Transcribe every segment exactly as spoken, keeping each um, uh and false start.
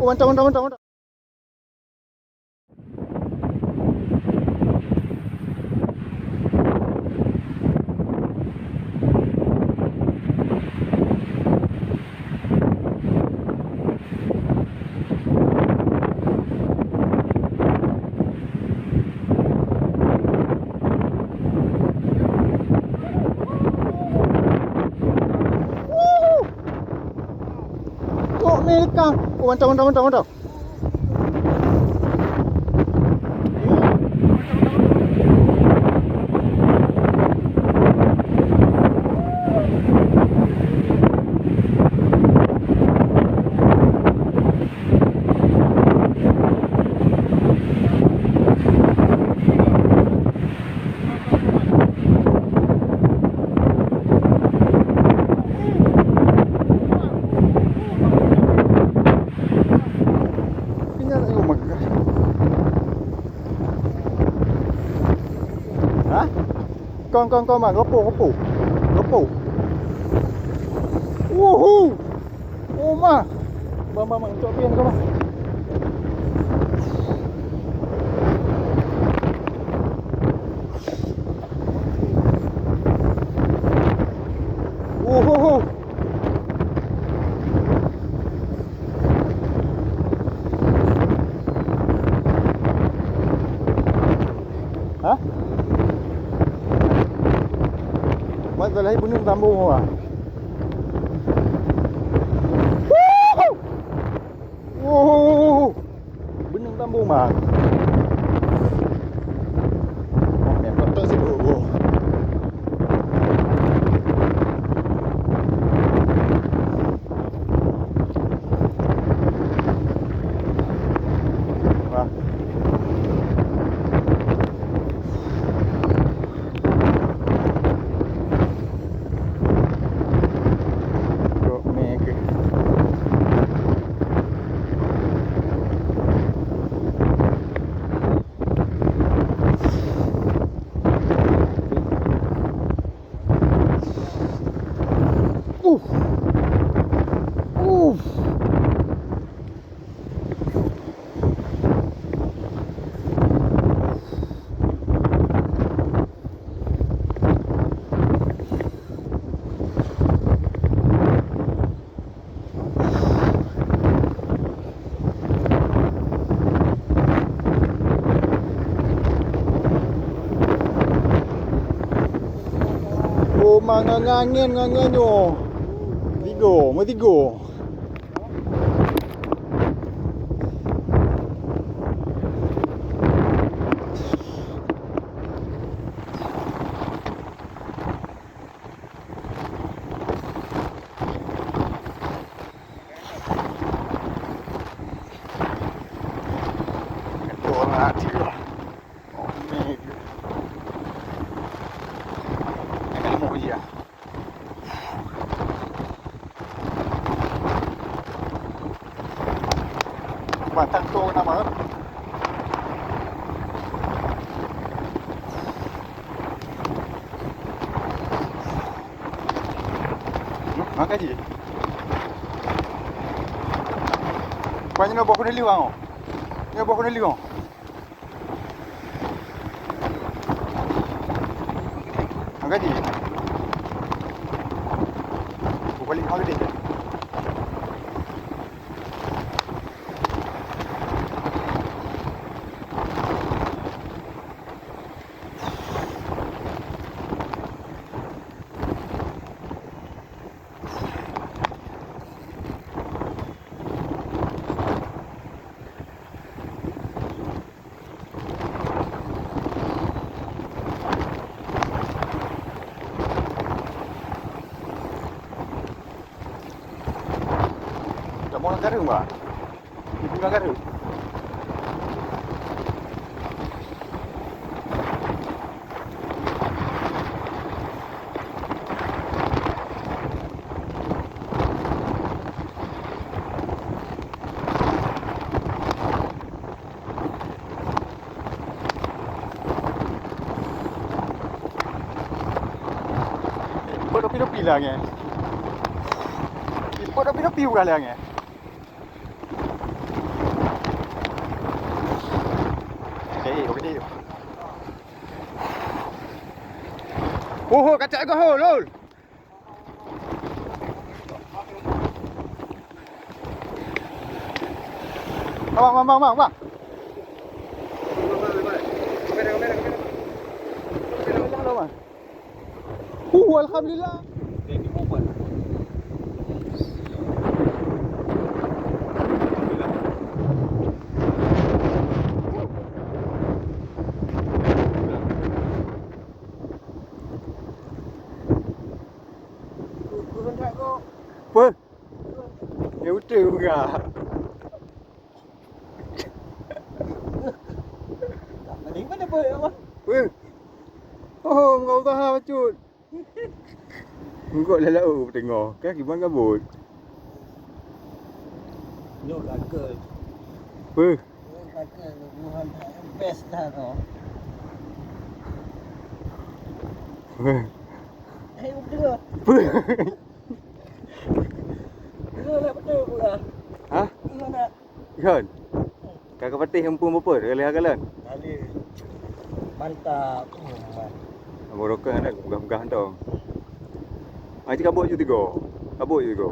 Mantap, mantap, mantap, mantap. Kok mé lekang. Oh, mantap, mantap, mantap, mantap. Hah? Kon, kon, kon, ma, gopo, gopo. Gopo. Wuhu! Oh, ma. Bang, bang, bang, cok pian kau, bang. Wuhu! Hah? Mat, dah lahé bunoe tambong, wah. Wuhu! Wuhu! Bunoe tambong, Mat. Oh, meukotak sih, oh, oh. Wah. Kok mega. Uff. Uff. Oh, ma ngon angén, ngon angén nyoe. Tiga, meusigo. Batang tu nama? Makan je. Kau ni nak buat kuda liwang, oh? Ni nak buat kuda liwang. Angkat je. Balik angkat je. Kamoe lam kareueng, bah. Ibu lam kareueng. Ipot topi-topi lah nyan. Ipot topi-topi udah lah nyan. Oh, kacak ke hol, hol. Bang, bang, bang, bang, bang. Uh, alhamdulillah. Apa? Ya betul juga. Tadi mana apa? Weh. Oh, enggak usaha bacut. Enggak lah laut tengok. Kan gimana kabut? Nyoe lah ke. Weh. Nyoe lah ke. Buhan best dah tu. Weh. Eh, udah. Weh. Udah nak betul pula. Hah? Udah nak. Kon. Ka kapatéh eumpung bapa, ka lheueh kalon? Ka lheueh. Mantap. Oh, man. Abang rokok ada peugah-peugah tu. Ah, itu kabut je tiga. Kabut je tiga.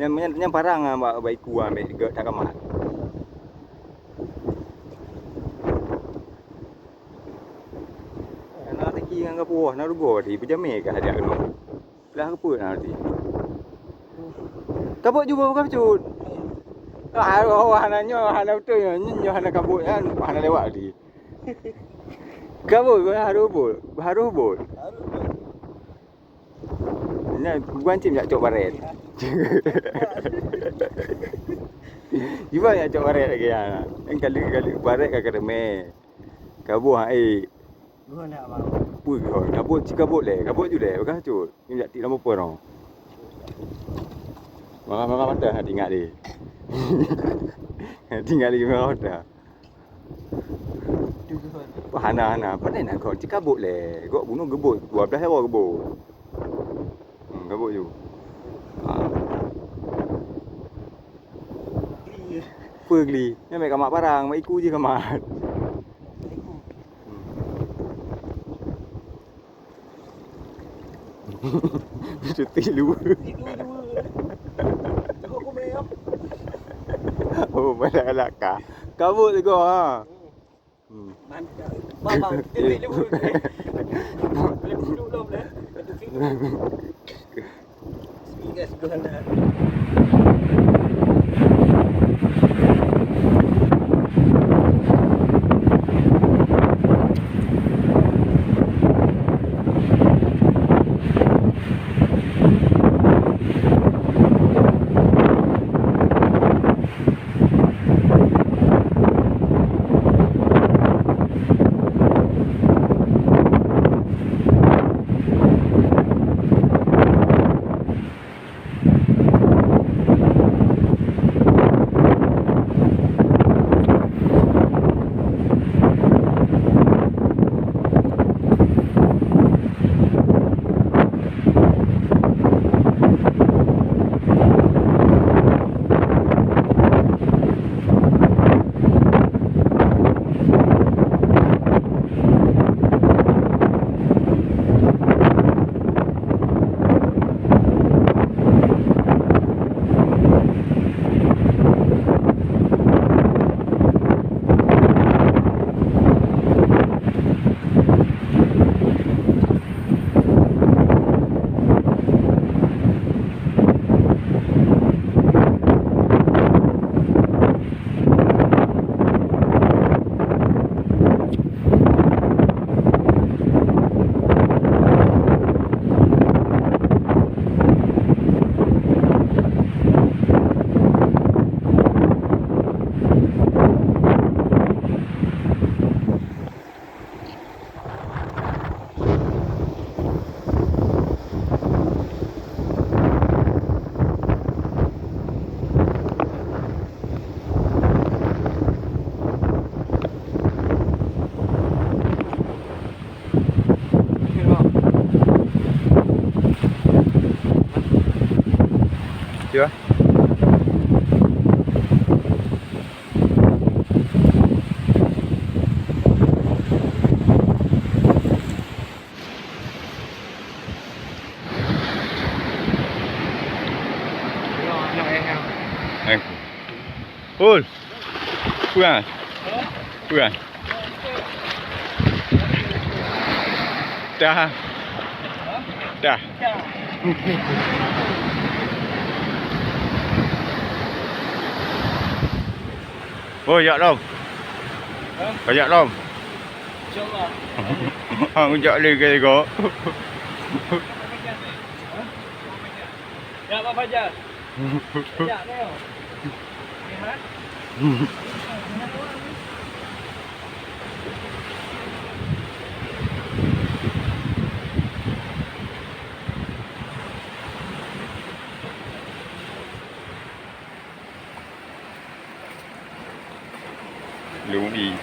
Nyang, nyang, nyang parang ah, bak, bak iku ah, ambek gak tak kamat. Karena rezeki ngan gapuwoh, na rugoe tadi, beujamé kah hajat keunoe. Lah, keupeue na roti? Kabut jubah bukan cut. Ah, oh, hana nyoe, hana beutôi nyoe. Nyoe, nyoe hana kabut kan, hana lewat tadi. Kabut, baru bot, baru bot. Nyan, bukan cit jak cok baret. Cuba jak cok baret lagi, ha. Kan kali-kali baret ka keureume. Kabut, ha, eh. Guna, Bang. Pui guna. Kabut, ci kabut lé. Kabut ju lé. Peugah cut. Ni jak tik nombor phone tau. Marah-marah mata hati ingat dia. Hati ingat dia marah mata. Hana, hana. Pandai nak kau. Ci kabut lé. Gok bunuh gebut. Dua belas euro gebut. Hmm, kabut ju. Ha. Peugli. Nyan mek kamat barang. Mak iku je kamat. Hmm. Cuti dua. Oh, malah laka. Kabut juga, ha. Hmm. Mantap. Bang, bang, titik dulu. Boleh duduk belum, boleh? Sehingga sebelah dah. Ya. Ul. Peue? Peue? Dah. Dah. Oh, jak lom. Hah? Jak lom. InsyaAllah. Hang jak lé ke ko. Ya, Pak Fajar. Ya, Neo. Lihat. Lung i.